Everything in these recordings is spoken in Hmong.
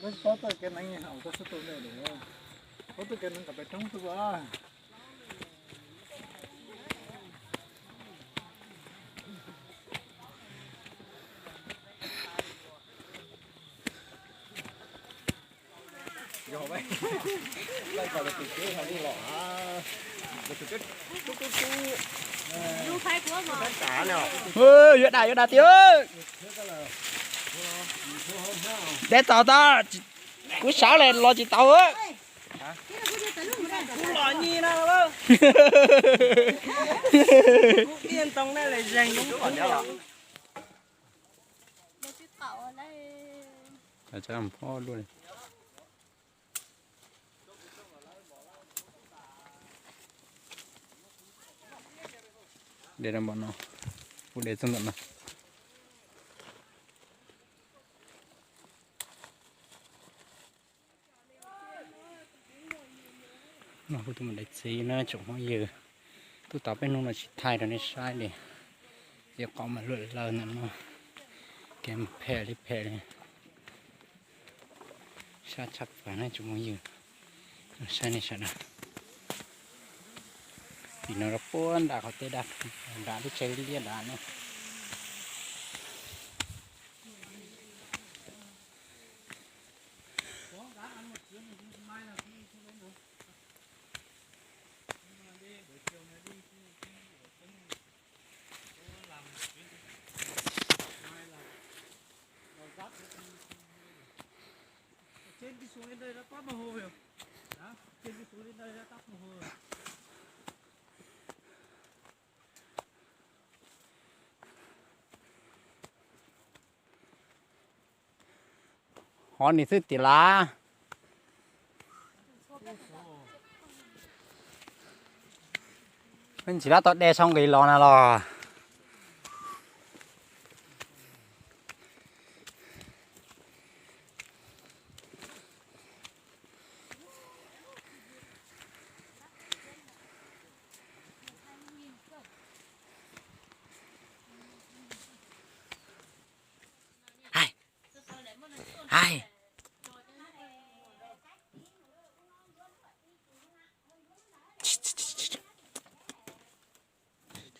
Paub txoj kev neev, paub txoj kev neev kom pem roob xwb as. Yuav dam yuav dam tiag. Deb txaus tag, kuv sawv los tsis tau. De npaum no, kuv de txog ntawm no. No kuv tus mus de txiv na tsoom phooj ywg, tuaj tau peb hnub no tsis thaij rau nej saib li, ces qhov mas luam lawm ntawm no, kev phem li phem li. Sab tshaj plaws na tsoom phooj ywg, saib nej sawv daws. Tim no rau puag nram qhov tej daj, nram lub tsev liab nram no. Hov nim xwb tim lav. Peb ntsis lab tau de sau nqis los na los. Hais. Hais.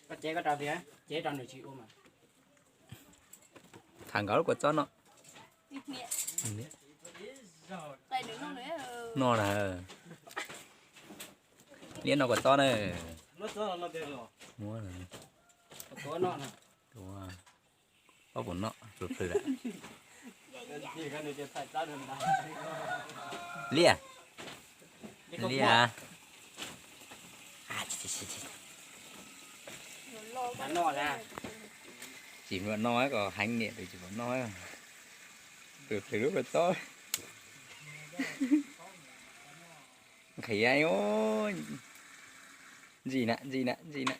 Koj cev koj rau tiag, cev rau nws tsis ua mas. Tham nkawd lub kua txob no. No na. Liab no kua txob na. Muab. Ob puas no plhws plhws lawm. Liab. Liab. Tsis muaj no kom heev niam, tsis muaj no. Plhws plhws lub kua txob. Nqhis. Ntsim na, ntsim na, ntsim na.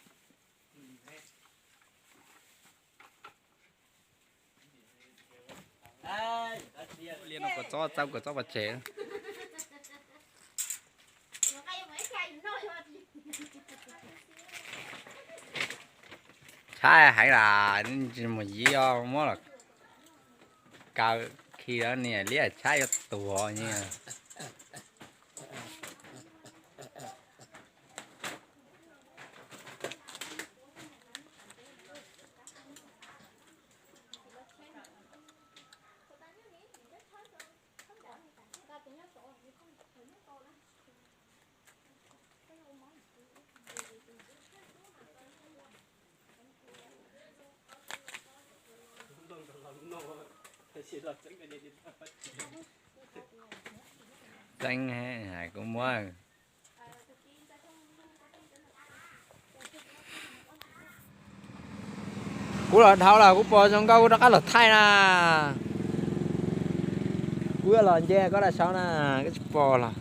Liab no kua txob, txaub kua txob pov tseg. Tshaib heev las, tsis mus yiv os, muab los kaw khi lawm niam, liab tshaib yuav tuag. Txeeb hais kuv muab. Kuv los dhau lawm, kuv pom zoo nkauj kuv rov qab los thaij na. Kuv yuav los nce koj daim saub na, koj tsis pom los.